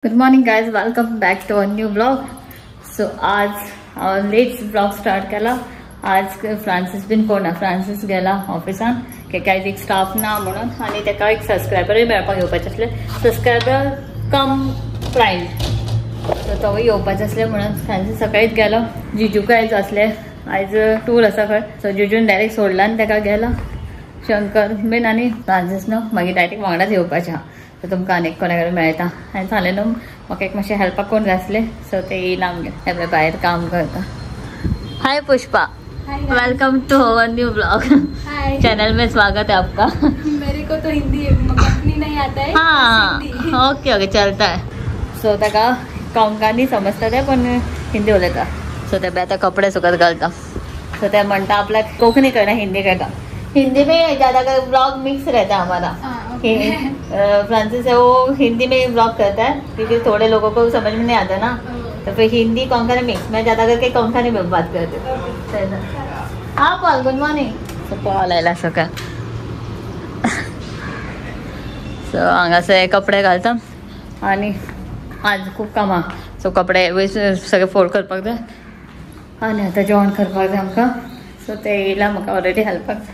Good morning guys, welcome back to a new vlog. So आज late blog start केला. आज Francis बीन कोण ना, फ्रांसीस गेला ऑफिसान की आयज एक स्टाफ ना म्हणून आनी ताका एक सबस्क्रायबरूय मेळपाक येवपाचें आसलें, सबस्क्रायबर कम क्लायंट, सो तोवूय येवपाचें आसलें म्हणून फ्रांसीस सकाळीच गेलो. जिजूकय आयज आसलें, आयज टूर आसा खंय, सो जिजून डायरेक्ट सोडला आनी ताका गेलो. शंकर बीन आनी फ्रांसीस न्हू मागीर डायरेक्ट वांगडाच येवपाचें आहा. सो तुमकां आनी कोणा कडेन मेळटा. हांवें सांगलें न्हू म्हाका एक मातशें हेल्पाक कोण जाय आसलें, सो ते येयला आमगेर, हे भायर काम करता. Hi Pushpa, welcome to our new blog channel में स्वागत है आपका. मेरे को तो हिंदी अपनी नहीं आता है. हाँ ओके ओके चलता है. सो ताका कोंकणी समजता ते पण हिंदी उलयता. सो ते आतां कपडे सुकत घालता. सो ते म्हणटा आपल्याक कोंकणी कळना हिंदी कळटा. हिंदी में ज़्यादा कर ब्लॉग मिक्स रहता है हमारा. फ्रांसिस है वो हिंदी में ब्लॉग करता है क्योंकि थोड़े लोगों को समझ में नहीं आता ना, तो फिर हिंदी कोंकणी मिक्स. मैं ज़्यादा करके कोंकणी में बात करती हूँ. हाँ Paul, good morning. So Paul आयला सकाळ. सो हांगासर कपडे घालता आनी आज खूब कामां. सो कपडे सगळे फोल्ड करपाक जाय आनी आतां जेवण करपाक जाय आमकां. सो ते येयला म्हाका ऑलरेडी हेल्पाक.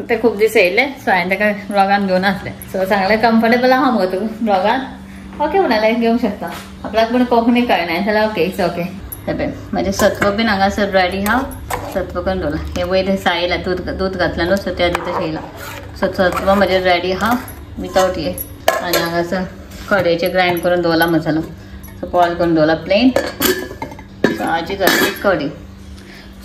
ते खूब दीस येयले, सो हांवें ताका ब्लॉगान घेवन आसलें. सो सांगलें कम्फर्टेबल आहा मुगो तूं ब्लॉगान, ओके म्हणाले घेवंक शकता. आपल्याक पूण कोंकणी कळना जाल्यार ओके it's okay. पळय म्हाजें सत्व बीन हांगासर रेडी आहा. सत्व करून दवरलां. हें वयर सायला दूद दूद घातलां न्हू, सो त्या आदी तशें येयलां. सो सत्व म्हजें रेडी आहा विदावट हें. आनी हांगासर कडयेचें ग्रायंड करून दवरला मसालो, सो बॉयल करून दवरला प्लेन. सो आजी करतली कडी.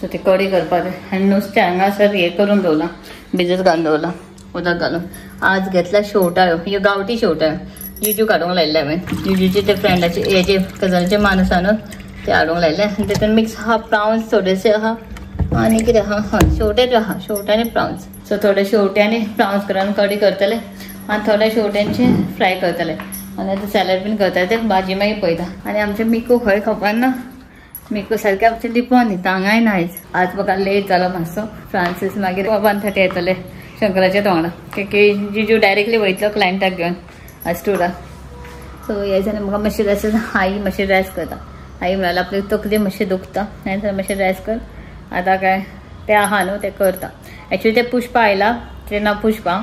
सो ती कडी करपाक जाय. आनी नुस्तें हांगासर हें करून दवरलां, भिजत घालून दवरलां उदक घालून. आज घेतला शेवटाळ्यो, ह्यो गांवठी शेवटाळ्यो जिजू काडूंक लायिल्ले हांवें. जिजूचे ते फ्रेंडाचे हेजे कजनाचे मान आसा न्हू, ते हाडूंक लायिल्ले. आनी तितून मिक्स आहा प्रावन्स थोडेशे आहा आनी कितें आहा, हय शेवटेच आहा, शेवटे आनी प्रावन्स. सो थोडे शेवटे आनी प्रावन्स करून कडी करतले आनी थोडे शेवट्यांचे फ्राय करतले आनी आतां सॅलड बीन करतले, ते भाजी मागीर पळयता. आनी आमचें मिकू खंय खबर ना, मिकू सारकें आमचें लिपोन न्हिता हांगाय ना आयज. आज म्हाका लेट जालो मातसो. फ्रांसीस मागीर 1:30 येतले शंकराच्या वांगडा, की जिजू डायरेक्टली वयतलो क्लायंटाक घेवन आज टुराक. सो हे जाल्यार म्हाका मातशें रेस्ट, आई मातशें रेस्ट करता. आई म्हणाले आपली तकली मातशी दुखता, नाही जाल्यार मातशें रेस्ट कर. आतां काय तें आहा न्हू तें करता. एक्चुली तें पुष्पा आयला, तें नांव पुष्पा.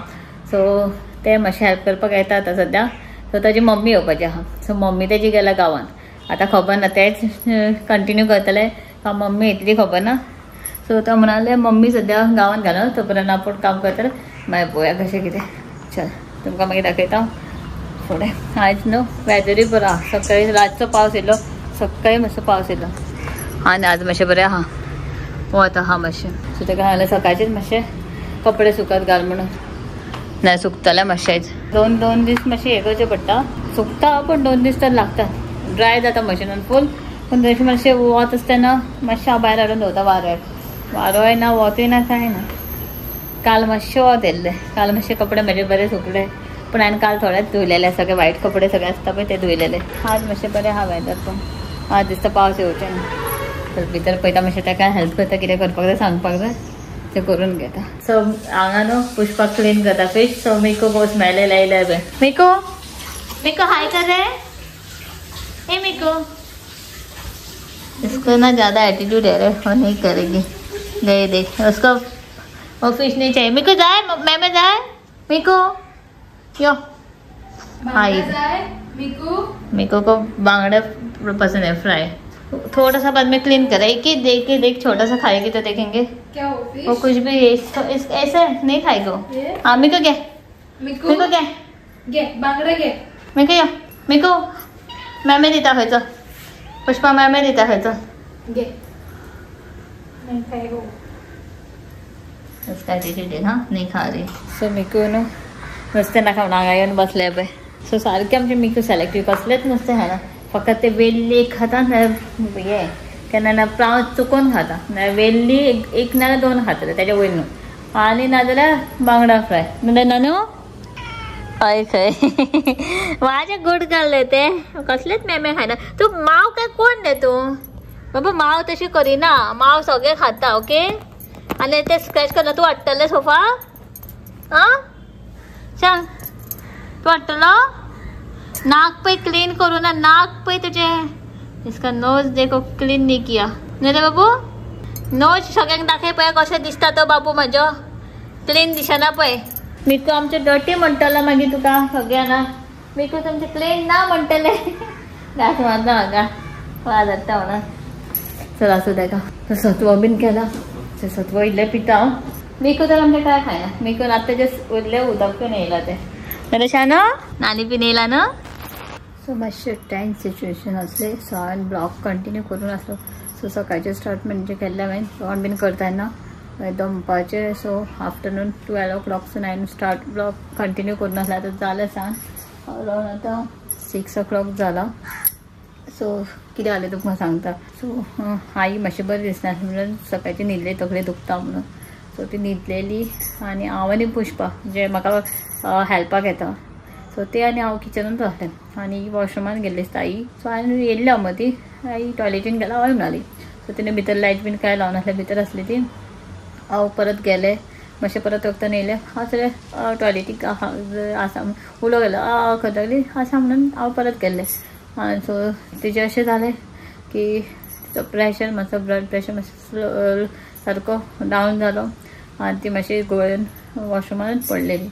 सो तें मातशें हेल्प करपाक येता आतां सद्या. सो ताजी मम्मी येवपाची आहा, सो मम्मी तेजी गेल्या गांवान. आतां खबर ना तेच कंटिन्यू करतले का मम्मी येतली खबर ना. सो तो म्हणाले मम्मी सद्या गांवान घालून तो पर्यंत आपूण काम करतले, मागीर पळोवया कशें कितें. चल तुमकां मागीर दाखयता फुडें. आयज न्हू वेदरूय बरो आहा. सकाळी रातचो पावस येयलो, सकाळी मातसो पावस येयलो आनी आज मातशें बरें आहा, वत आहा मातशें. सो ताका सांगलें सकाळचेच मातशें कपडे सुकत घाल म्हणून, ना सुकतले मातशें आयज. दोन दोन दीस मातशें हें करचें पडटा, सुकता पूण 2 दीस तर लागता, ड्राय जाता मशिनान फूल. पूण तशें मातशें वत आसतना मातशें हांव भायर हाडून दवरता वाऱ्याक. वारोय ना वतूय ना कांय ना. काल मातशें वत येयल्लें, काल मातशे कपडे म्हजे बरे सुकले, पूण हांवें काल थोडेच धुयलेले, सगळे वायट कपडे सगळे आसता पळय ते धुयलेले. आज मातशें बरें आहा वेदर, पूण आज दिसता पावस येवचें ना. तर भितर पळयता मातशें ताका हेल्प करता, कितें करपाक जाय सांगपाक जाय तें करून घेता. सो हांगा न्हू पुष्पा क्लीन करता फीश. सो मिको को स्मेल येयला पळय. मिको मिको हाय कर रे, ए मिको. इसको ना ज़्यादा एटीट्यूड है रे, वो नहीं करेगी. दे देख उसको वो फिश नहीं चाहिए. मिको जाए, मैं जाए मिको यो. हाँ मिको, मिको को बांगड़े पसंद है फ्राई. थोड़ा सा बाद में क्लीन करे, एक ही देख के देख, छोटा सा खाएगी तो देखेंगे क्या वो फिश? वो कुछ भी ऐसे नहीं खाएगी. हाँ मिको क्या, मिको मिको क्या गे बांगड़े गे मिको यो मिको. मॅमे दिता खंयचो, पुष्पा मॅमे दिता खंयचो गे नहीं खाएगो. उसका एटीट्यूड है, हाँ नहीं खा रही. सो मिकू न्हू नुस्तें ना खावन हांगा येवन बसले पळय. सो सारकें आमचें मिकू सेलेक्टीव, कसलेंच नुस्तें खायना, फकत ते वेल्ली खाता ना हें केन्ना ना प्रावन्स चुकोन खाता, ना वेल्ली एक ना 2 खातले तेजे वयर न्हू, आनी नाजाल्यार बांगडा फ्राय ना न्हू. हय खंय म्हाजें गुड घाल्लें तें कसलेंच मेमे खायना. तूं माव काय कोण रे तूं बाबा? माव तशी करिना, माव सगळें खाता ओके. आनी तें स्क्रॅच करना. तूं हाडटलें सोफा? आं सांग, तूं हाडटलो? नाक पे क्लीन करो ना, नाक पे तुझे। इसका नोज देखो क्लीन नहीं किया। नहीं रे बाबू, नोज सगळ्यांक दाखय पळय कशें दिसता तो बाबू म्हजो, क्लीन दिसना पळय। मिकू आमचें डर्टी म्हणटलो मागीर तुका सगळ्यांना, मिकू तुमचें क्लीन ना म्हणटले। घास मारता म्हाका, वाज हाडटा म्हणून। चल आसूं तेका सत्व बीन केला, सत्व इल्लें पिता हांव। मिकू तर आमचें काय खायना, मिकून आतां जस्ट उरलें उदक पिवन येयला तें। शानो नानी पिवन येयला न्हू। सो मातशें टेन्स सिच्युएशन आसलें, सो हांवें ब्लॉग कंटिन्यू करून आसलो। सो सकाळचें स्टार्ट म्हणजे केल्लें हांवें, जेवण बीन करता तेन्ना दनपारचें। सो आफ्टरनून 12 o'clock हांवें स्टार्ट ब्लॉग कंटिन्यू करून आसलें। आतां जालें सांग अरावंड आतां 6 o'clock जाला। सो कितें जालें तुमकां सांगता। सो आई मातशें बरें दिसनासलें म्हणून सकाळची न्हिदली, तकली दुखता म्हणून। सो ती न्हिदलेली आनी हांव आनी पुष्पा जे म्हाका हेल्पाक येता, सो ते आनी हांव किचनांत आसलें आनी वॉशरुमान गेल्ली आसता आई। सो हांवें येयल्लें हांव मदीं, आई टॉयलेटीन गेला हय म्हणाली। सो तिणें भितर लायट बीन कांय लावन आसलें, भितर आसली ती। हांव परत गेलें मातशें, परत वखदान येयलें, हांव सगळें टॉयलेटीक आसा उलो गेलो करता लागली आसा म्हणून हांव परत गेल्लें। आनी सो तिजें अशें जालें की तिचो प्रेशर मातसो, ब्लड प्रेशर मातसो सारको डावन जालो आनी ती मातशी गोळेन वॉशरुमानूच पडलेली।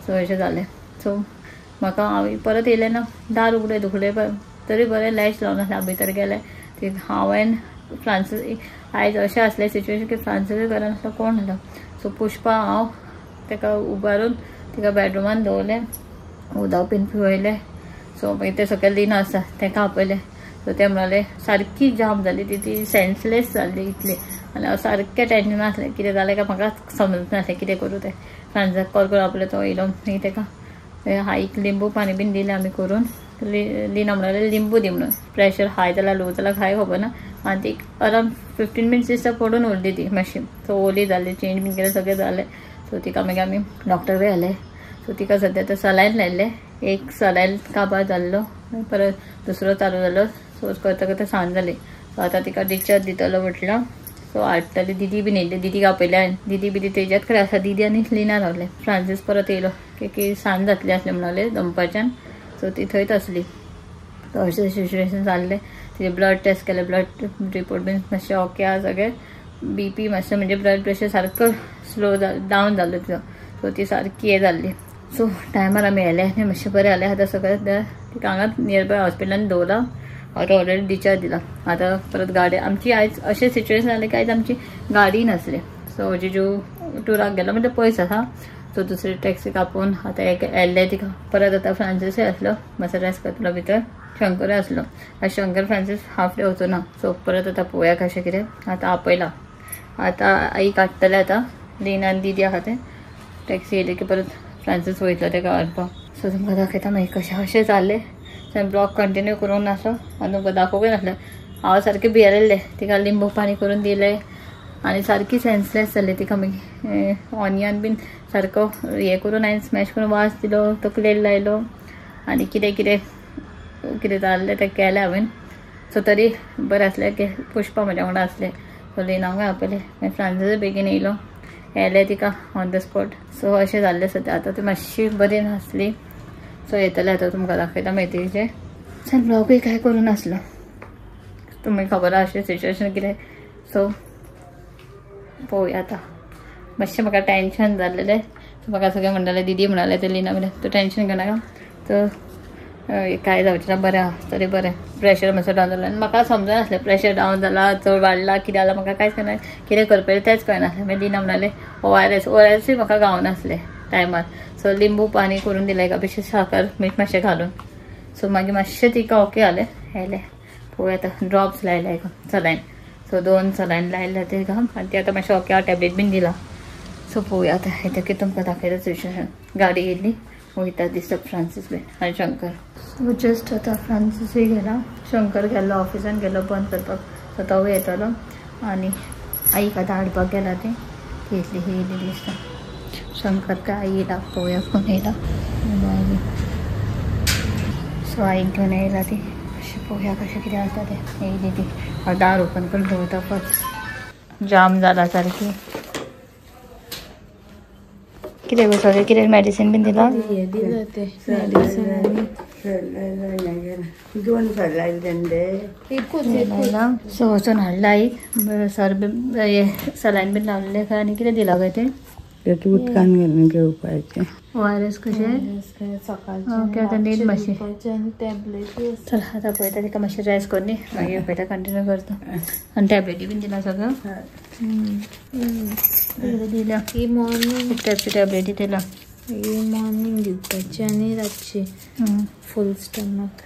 सो अशें जालें। सो म्हाका हांव परत येयलें ना, दार उगडें दुखलें तरी बरें लॅच लावन आसलें। हांव भितर गेलें, ती हांवें फ्रांसीस आयज अशें आसलें सिच्युएशन की फ्रांसीसूय घरान आसलो, कोण आसलो। सो पुष्पा हांव ताका उबारून तिका बेडरुमान दवरलें, उदक बीन पिवयलें। सो मागीर तें सकयल लिना आसा ताका आपयलें। सो तें म्हणालें सारकी जाम जाली ती, ती सेन्सलेस जाल्ली इतली। आनी हांव सारकें टेंशन आसलें कितें जालें काय म्हाका समजनासलें कितें करूं तें। फ्रांसीसाक कॉल करून आपलें, तो येयलो। मागीर ताका आईक लिंबू पाणी बीन दिलें आमी करून। लिना म्हणालें लिंबू दी म्हणून, प्रेशर हाय जाला लो जाला काय खबर ना। आनी ती अरावंड 15 मिनट्स दिसता पडून उरली ती मातशी। सो ओली जाली, चेंज बीन केलें, सगळें जालें। सो तिका मागीर आमी डॉक्टर व्हेलें। सो तिका सद्या आतां सलायन लायल्लें, एक सलायन काबार जाल्लो, परत दुसरो चालू जालो। सो करता करता सांज जाली। सो आतां तिका डिस्चार्ज दितलो म्हटलं। सो हाडटली दिदी बीन येयली, दिदीक आपयलें हांवें, दिदी बी तेज्यात कडेन आसा। दिदी आनी लिना रावलें। फ्रांसीस परत येयलो की सांज जातली आसली म्हणाले दनपारच्यान। सो ती थंयच आसली। सो अशें सिच्युएशन जाल्लें। तिजें ब्लड टेस्ट केलें, ब्लड रिपोर्ट बीन मातशें ओके आसा सगळें। बी पी मातशें म्हणजे ब्लड प्रेशर सारको स्लो डावन जाल्लो तिचो। सो ती सारकी हें जाल्ली। सो टायमार आमी येयले आनी मातशें बरें जालें। आतां सगळें तिका हांगाच नियर बाय हॉस्पिटलान दवरलां, आतां ऑलरेडी डिस्चार्ज दिला। आतां परत गाडी आमची आयज अशें सिच्युएशन जालें की आयज आमची गाडी नासली। सो जिजू टुराक गेलो म्हणजे पयस आसा। सो दुसरी टॅक्सी कापून आतां एक येयल्लें तिका परत। आतां फ्रांसीसूय आसलो, मातसो रेस्ट करतलो भितर। शंकरूय आसलो, आतां शंकर फ्रांसीस हाफ डे वचूं ना। सो परत आतां पळोवया कशें कितें। आतां आपयलां, आतां आई काडटलें आतां लिना आनी दिदी आसा तें। टॅक्सी येयली की परत फ्रांसीस वयतलो तेका व्हरपाक। सो तुमकां दाखयता मागीर कशें अशें जालें। सो ब्लॉग कंटिन्यू करूंक नासलो आनी तुमकां दाखोवंकूय नासलें। हांव सारकें भियेल्लें, तिका लिंबू पाणी करून दिलें आनी सारकी सेन्सलेस जाली तिका। मागीर ऑनियन बीन सारको हें करून हांवें स्मॅश करून वास दिलो, तकलेर लायलो आनी कितें कितें कितें जाल्लें तें केलें हांवें। सो तरी बरें आसलें की पुष्पा म्हज्या वांगडा आसलें। सो लिनाकूय आपयलें, मागीर फ्रांसीसूय बेगीन येयलो, येयलें तिका ऑन the spot. सो अशें जाल्लें सद्या। आतां ती मातशी बरी नासली। सो येतलें आतां तुमकां दाखयता मागीर तिजें। सो ब्लॉगूय कांय करूं नासलो, तुमी खबर आसा अशें सिच्युएशन कितें। सो पळोवया आतां। मातशें म्हाका टेंशन जाल्लें। सो म्हाका सगळें म्हणटालें, दिदी म्हणालें तें लिना म्हणलें तूं टेंशन घेवनाका, तर कांय जावचें ना, बरें आसा तरी बरें। प्रेशर मातसो डावन जालो आनी म्हाका समजनासलें प्रेशर डावन जाला चड वाडला कितें जाला, म्हाका कांयच कळना, कितें करपाचें तेंच कळनासलें। मागीर लिना म्हणालें ORS, ORSूय म्हाका गावनासलें टायमार। सो लिंबू पाणी करून दिलें एका बेश्टें साकर मीठ मातशें घालून। सो मागीर मातशें तिका ओके जालें। येयलें पळोवया आतां। ड्रॉप्स लायले एका सलायन, सो 2 सलायन लायले तिका आनी ती आतां मातशें ओके टॅबलेट बीन दिला। सो पळोवया आतां येतकीर तुमकां दाखयता सिच्युएशन। गाडी येयली वयता दिसता फ्रांसीस बीन आनी शंकर। सो जस्ट आतां फ्रांसीसूय गेला, शंकर गेल्लो ऑफिसान गेलो बंद करपाक। सो तोवूय येतलो आनी आईक आतां हाडपाक गेला ती येतली, ही येयली दिसता। शंकर काय आई येयला पळोवया कोण येयला। सो आईक घेवन येयला ती, अशें पळोवया कशें कितें आसा तें। येयली ती, हांव दार ओपन करून दवरता फर्स्ट। जाम जाला सारकी। कितें गो सगळें कितें मेडिसीन बीन दिलां? दिलां तें मेडिसीन आनी दोन सर लायले. एकूच एकूच. सो वचून हाडला आईक सर बी, सलायन बीन लावलेले खंय. आनी कितें दिलां काय तें? ते उदकान घालून घेवपाचें. ORS कशें. सकाळचे. ओके, आतां न्हीद मातशी. आनी टॅबलेटी. चल, आतां पळयता तिका मातशें रेस्ट करून मागीर पळयता, कंटिन्यू करता. आनी टॅबलेटी बीन दिला सगळं कितें दिल्या. ही मॉर्निंग. खूब टायपची टॅबलेटी दिला. ही मॉर्निंग दिवपाची आनी रातची फूल स्टमक.